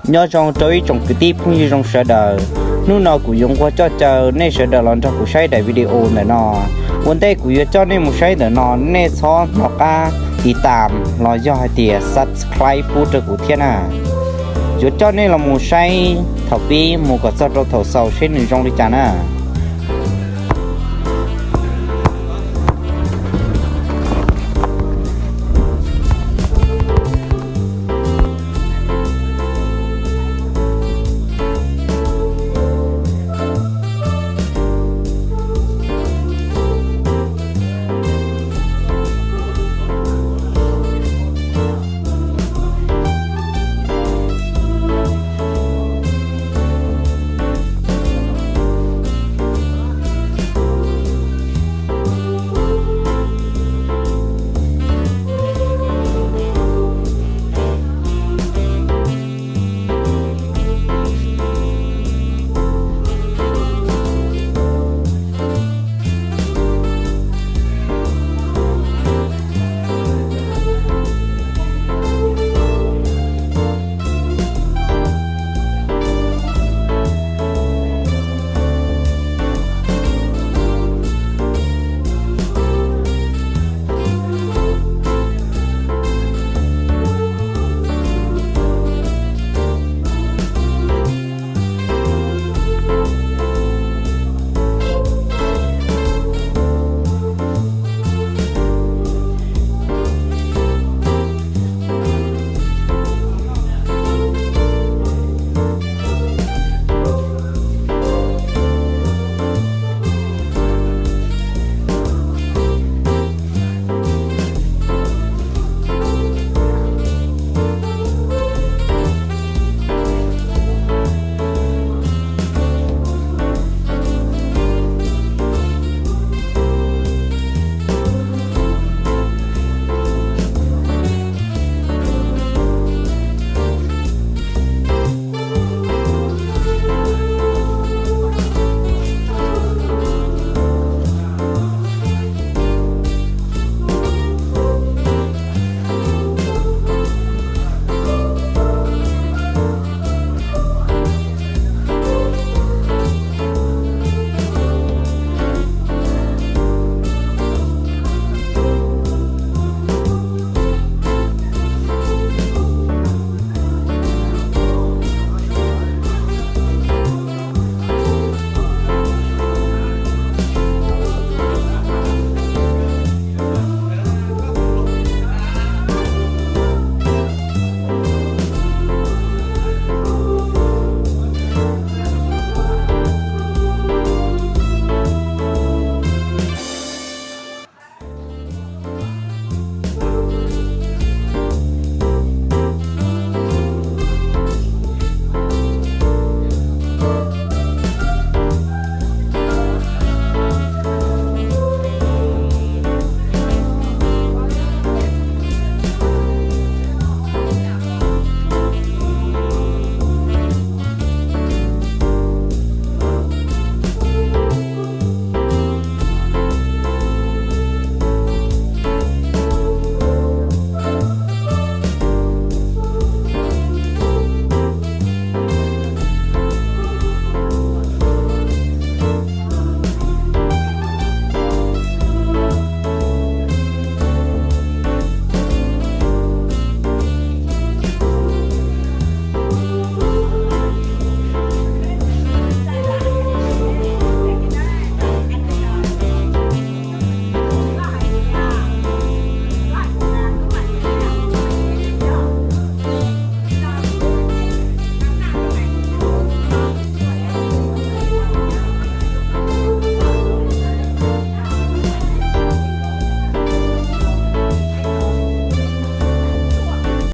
Nyob zoo rau ib tsoom kwv tij phooj ywg zoo sawv daws. Hnub no kuv yuav nquag coj caw nej sawv daws los nrog kuv saib daim video ntawm no. Ua ntej kuv yuav coj nej mus saib ntawm no, nej txhob hnov qab tiv tam los yog hais tias subscribe pub rau kuv thiab na. Yuav coj nej los mus saib thaum pib mus kom txog rau thaum xaus seb nws zoo li cas na.